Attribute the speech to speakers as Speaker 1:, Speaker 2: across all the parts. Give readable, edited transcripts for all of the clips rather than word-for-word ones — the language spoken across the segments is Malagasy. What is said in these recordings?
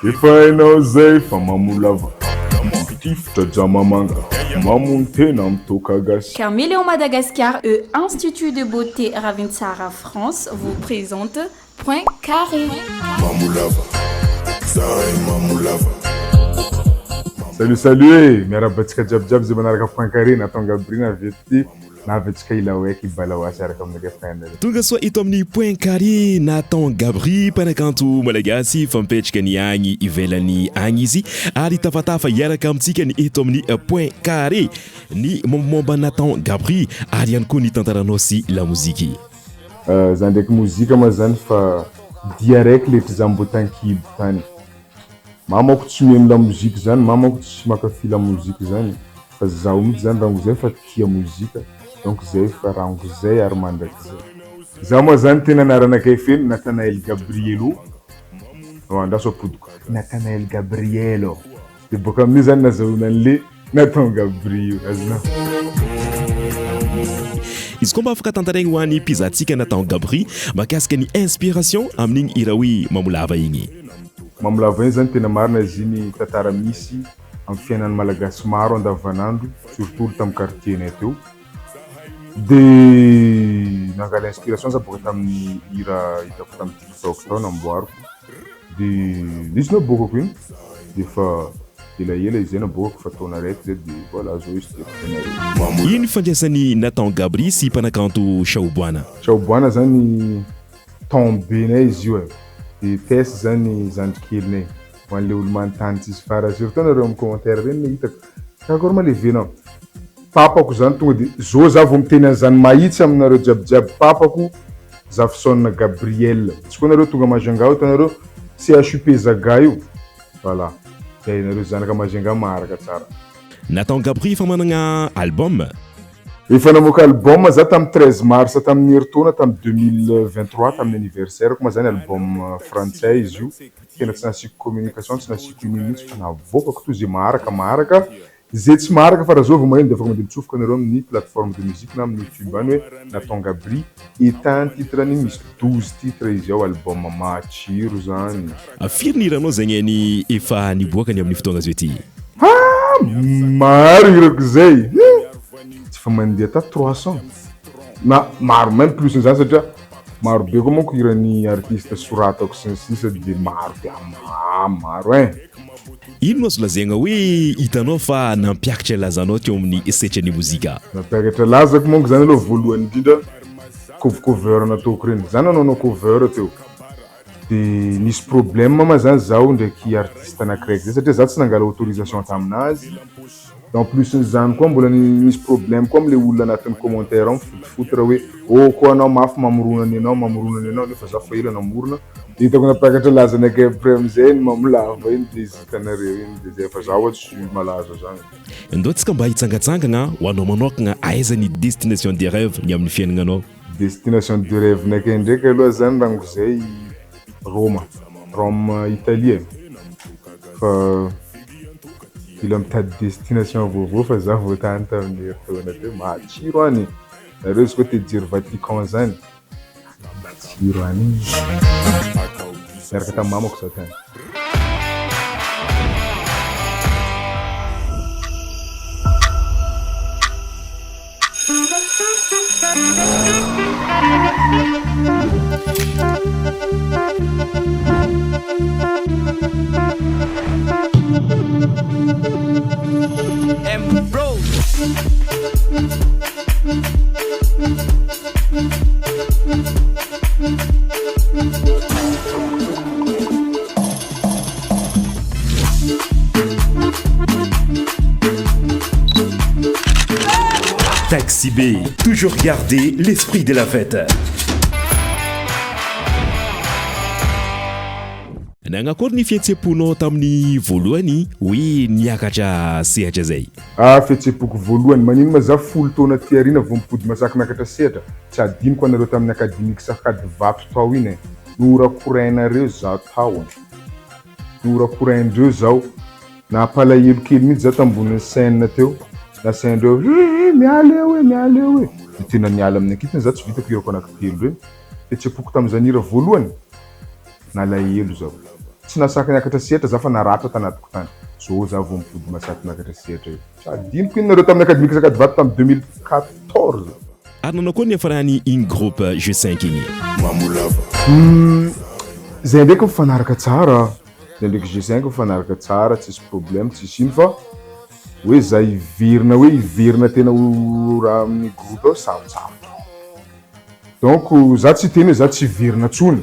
Speaker 1: Efa hainao zay fa mamolava, mitifitra jamamanga, mamono tena amin'ny toaka gasy.
Speaker 2: Carméléon Madagascar et Institut de Beauté Ravintsara France vous présente Point Carré.
Speaker 1: Mamolava, zahay mamolava. Salut salut e! Miarahaba antsika jiaby jiaby izay manaraka Point Carré, Nathan Gabrina avy eto ty. Na avy antsika Ilaoeky Balaoasy araka aminareo fainareo.
Speaker 3: Tonga soa eto amin'ny Point Carré Nathan Gabri, mpanakanto malagasy fa mipetraka ny agny ivelany agny izy ary tafatafa hiaraka amintsika ny eto amin'ny Point Carré ny mombamomba Nathan Gabri ary ihany koa ny tantaranao sy lamoziky.
Speaker 1: Za ndraiky mozika ma zany fa dia raiky letry za mbô tankibo tany. Mamako tsy miheno lamoziky zany, mamako tsy makafy lamoziky zany fa zaho mihitsy zany rango zay fa tia mozika donc zay fa rango zay ary mandrakizay. Zaho moa zany tena anaranakay feno Nathanael Gabrielo, oh andraso apodiko, Nathanael Gabrielo, de boaka amin'io zany nazahoana an'le Nathan Gabri io, azonao.
Speaker 3: Izy koa mba afaka tantaraigny ho an'ny mpizahantsika Nathan Gabri mahakasika ny inspiration amin'igny hira hoe Mamolava igny.
Speaker 1: Mamolava igny zany tena marina izy iny tantara misy amin'ny fiainan'ny Malagasy maro andavanandro surtout olo tamin'ny quartier-nay teo de nangala inspiration za boaka tamin'ny hira hitako tamin'ny tiktok tao namboariko de nisy naboakako iny de efa elaela izy zay naboakako fa taona raiky zay de voilà zao izy de hitanareo.
Speaker 3: Ino ifandraisan'i Nathan Gabri sy mpanakanto Shaoboana?
Speaker 1: Shaoboana zany temps-be-nay izy io e, de Tess zany zandrikelinay. Ho an'le olo manontany tsisy farany surtout nareo amin'ny commentaire reny no hitako. Karakôry ma le venao? Papako zany tonga de zô za vao miteny an'zany mahitsy aminareo jiaby jiaby papako Zafison Gabriel. Tsy koa nareo tonga Majunga ao hitanareo CHUP Zaga io. Voilà. Zay nareo zanaka Majunga maharaka tsara.
Speaker 3: Nathan Gabri efa managna album?
Speaker 1: Efa namoaka album za tamin'ny 13 mars tamin'ny herintaona tamin'ny 2023 tamin'ny anniversaire-ko ma zany album frantsay izy io. Tena tsy nasiako communication, tsy nasiako ino mihitsy fa navoakako toa ze maharaka maharaka, ze tsy maharaka fa raha zao vao maheno de afaka mandeha mitsofoka nareo amin'ny plateforme de musique na amin'ny youtube any hoe Nathan Gabri et un titre ny misy 12 titres izy ao album matsiro zany.
Speaker 3: Firy ny hiranao zegny ny efa niboaka ny amin'ny fotoagna zao ty?
Speaker 1: Haa maro hirako zay eh! Tsy efa mandeha ta 300 na maro même plus n'zany satria Maro be koa manko hiran'ny artiste soratako sy ny sisa de maro dia maro ein!
Speaker 3: Ino no azo lazaigna hoe hitanao fa nampiakatra lazanao teo amin'ny sehatran'ny mozika?
Speaker 1: Nampiakatra lazako manko zany aloha voalohany indrindra cov cover nataoko ireny, za nanaonao cover teo de nisy problème ma zany zaho ndraiky artiste anakiraiky zay satria za tsy nangala autorisation taminazy, En plus n'izany koa mbola nisy problème koa amle olona anatin'ny commentaire ao mifotofototra hoe oh koa anao mafy mamorona ny anao mamorona ny anao nefa za fa ela namorona de hitako nampiakatra laza ny akay après amizay ny mamolava iny de izy hitanareo iny de zay fa za oa tsy malaza zany.
Speaker 3: Ndao tsika mba hitsangatsangagna ho anao manokagna aiza ny destination des rêves ny amin'ny fiaignananao?
Speaker 1: Destination de rêve nakay ndraiky aloha zany rango zay Roma, Rome Italie e, fa Mila mitady destination vaovao fa za vao tany tamin'ny herintaona teo, matsiro any e! Nareo izy koa te hijery Vatican zany, matsiro any e! Niaraka tamin'ny mamako za tany.
Speaker 3: Taxi B, toujours garder l'esprit de la fête. Nagnakory ny fihetseham-ponao tamin'ny voalohany hoe niakatra sehatra zay?
Speaker 1: Ah fihetseham-poko voalohany, magnino ma za folo taona aty aoriana vao mipody masaky miakatra sehatra? Tsy adinoko anareo tamin'ny akademik Sakadivato tao iny e! Nohorakorainareo za tao e! Nohorakorain-dreo zaho, nampalahelo kely mihitsy za tambonin'ny scène teo, nasain-dreo hoe miala eo e, miala eo e! De tena niala amin'ny ankitiny za tsy vitako hirako anaky telo reny, fihetseham-poko tamin'izany hira voalohany. Nalahelo zaho. Tsy nasaky niakatra sehatra za fa naratra tanatiko tany. Zao za vao mipody masaky miakatra sehatra io. Tsy adinoko iny nareo tamin'ny Akademika Ankadivato tamin'ny 2014.
Speaker 3: Ary nanao koa ny niafarany iny groupe G5 iny.
Speaker 1: Humm zay ndraiky mifanaraka tsara, zay ndraiky G5 mifanaraka tsara tsisy problème tsisy ino fa hoe za hiverina hoe hiverina tena ho raha amin'ny groupe ao sarotsarotra. Donc za tsy hiteny hoe za tsy hiverina tsony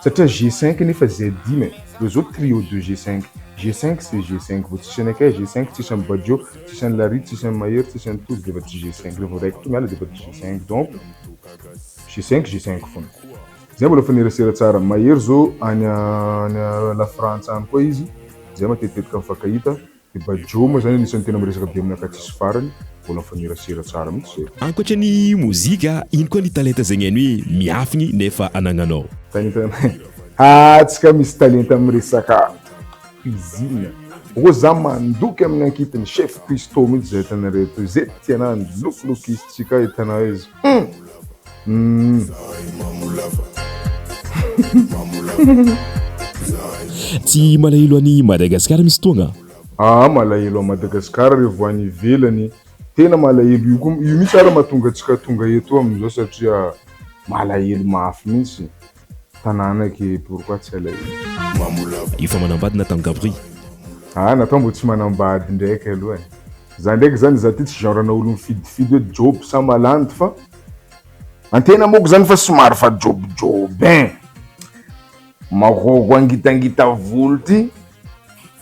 Speaker 1: satria G5 nefa zay dimy e, reo zao trio de G5, G5 c'est G5 vao tsisy anakay G5 tsisy an'i Badio, tsisy an'i Larry, tsisy an'i Mahery, tsisy an'i Tojo defa tsy G5, reo vao raiky to miala defa tsy G5 donc G5 G5 fona. Zay mbola mifanerasera tsara, Mahery zao any any la Frantsa any koa izy, zay matetitetika mifankahita. I Bajo moa zany anisan'ny tena miresaka be aminakahy tsisy farany, mbola mifanerasera tsara mihitsy zay.
Speaker 3: Ankoatra ny mozika, ino koa ny talenta zegny hainy hoe miafigny nefa anagnanao?
Speaker 1: Talenta ah tsy ka misy talenta amin'ny resaka cuisine. Rô za mandoky amin'ny ankitiny chef cuistot mihitsy zay hitanareo toy zay tiana lokilokisitsika hitanao izy hum.
Speaker 3: Tsy malahelo an'i Madagasikara misy tonga?
Speaker 1: Aa malahelo an'i Madagasikara revo any ivelany, tena malahelo io koa, io mihitsy ara mahatonga antsika tonga eto amin'izao satria malahelo mafy mihitsy, tanàna ke pourquoi tsy alahelo.
Speaker 3: Efa manambady Nathan Gabri?
Speaker 1: Aa Nathan mbo tsy manambady ndraiky aloha e, za ndraiky zany za ty tsy genre na olo mifidifidy hoe job sa malandy fa Antena moko zany fa somary fa jobojobo ein! Magogo angitangita volo ty,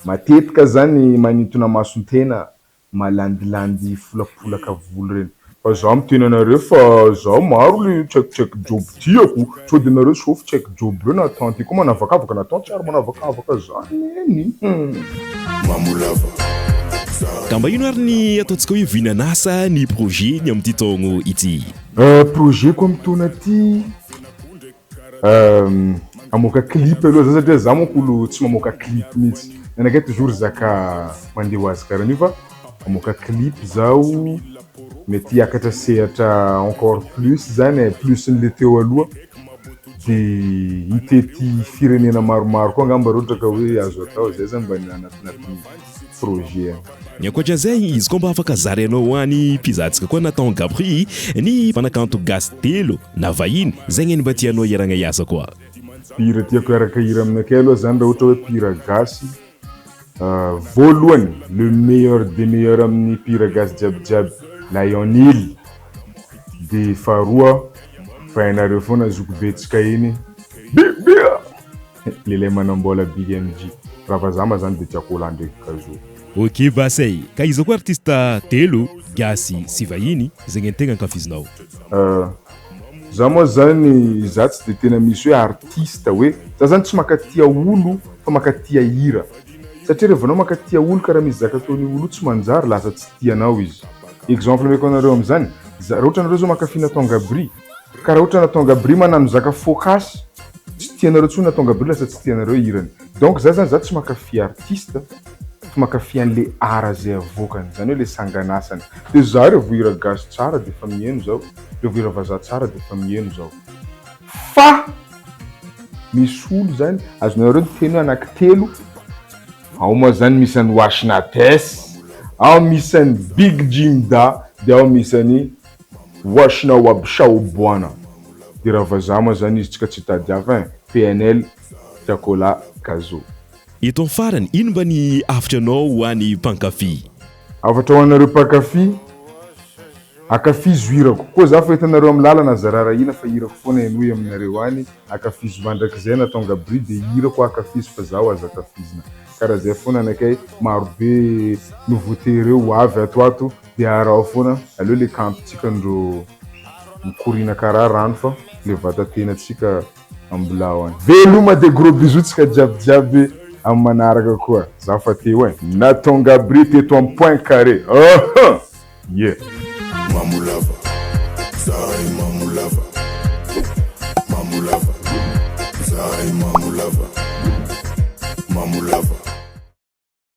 Speaker 1: matetika zany manintona mason-tena malandilandy folapolaka volo reny, fa zaho miteny anareo fa zaho maro le tsaiky tsaiky jobo tiako, sao de nareo sauf tsaiky jobo reo na tante koa manavakavaka na tante ary manavakavaka zany eny hum.
Speaker 3: Ka mba ino ary ny ataontsika hoe vinan'asa ny projet ny amin'ity taogno ity?
Speaker 1: Projet ko amin'ny taona ty hamoaka clip aloha za satria za manko olo tsy mamoaka clip mihitsy, ny anakay toujours zaka mandeha ho azy karaha an'io fa hamoaka clip zaho mety hiakatra sehatra encore plus zany e, plus n'le teo aloha de hitety firenena maromaro koa angamba raha ohatra ka hoe azo atao, zay zany mba ny anatin'ny projet.
Speaker 3: Ny ankoatra izay, izy koa mba afaka zarainao ho an'ny mpizahantsika koa Nathan Gabri ny mpanakanto gasy telo na vahiny izay ny mba tianao hiaragna hiasa koa.
Speaker 1: Mpihira tiako hiaraka hira aminakay aloha zany raha ohatra hoe mpihira gasy voalohany le meilleur des meilleurs amin'ny mpihira gasy jiaby jiaby Lion Hill de faharoa fa hainareo foana zokibetsika iny Bibia! Lelay manambola big MJ. Raha vazaha ma zany de tiako olà ndreky gazo.
Speaker 3: Ok basy e! Ka iza koa artiste telo, gasy sy vahiny, zegny ny tegna ankafizinao?
Speaker 1: Za moa zany za tsy de tena misy hoe artiste hoe za zany tsy mankatia olo fa mankatia hira satria revo anao mankatia olo ka raha misy zaka ataon'io olo io tsy manjary lasa tsy tianao izy exemple omeko anareo amizany za raha ohatra anareo zao mankafy Nathan Gabri Ka raha ohatra Nathan Gabri manano zaka focus tsy tianareo tsony Nathan Gabri lasa tsy tianareo hirany donc za zany za tsy mankafy artiste fa mankafy anle art zay avoakany zany hoe le sanganasany de za revo hira gasy tsara de efa miheno zaho revo hira vazaha tsara de efa miheno zaho fa misy olo zany azonareo miteny hoe anaky telo ao moa zany misy an'i Washnates ao misy an'i Big Jim Da de ao misy an'i Washina wabsha obwana de raha vazaha ma zany izy tsika tsy hitady hafa ein, PNL, Tiakola, Gazo.
Speaker 3: Eto amin'ny farany, ino mba ny hafatra anao ho an'ny mpankafy?
Speaker 1: Hafatra ho anareo mpankafy, ankafizo hirako koa za fa hitanareo amin'ny lalana aza rarahina fa hirako foana henoy aminareo any, ankafizo mandrakizay Nathan Gabri de hirako ankafizo fa zaho aza ankafizina karaha zay foana anakay maro be nouveauté reo ho avy ato ato De araho foana, aleo le kanto tsika ndro mikoriana karaha rano fa le vata-tena tsika ambilao any. Veloma de gros bisous tsika jiaby jiaby am manaraka koa za fa teo ein. Nathan Gabri teto am point carré ahh! Yeah.
Speaker 4: Mamolava, zahay mamolava, mamolava, zahay mamolava, mamolava.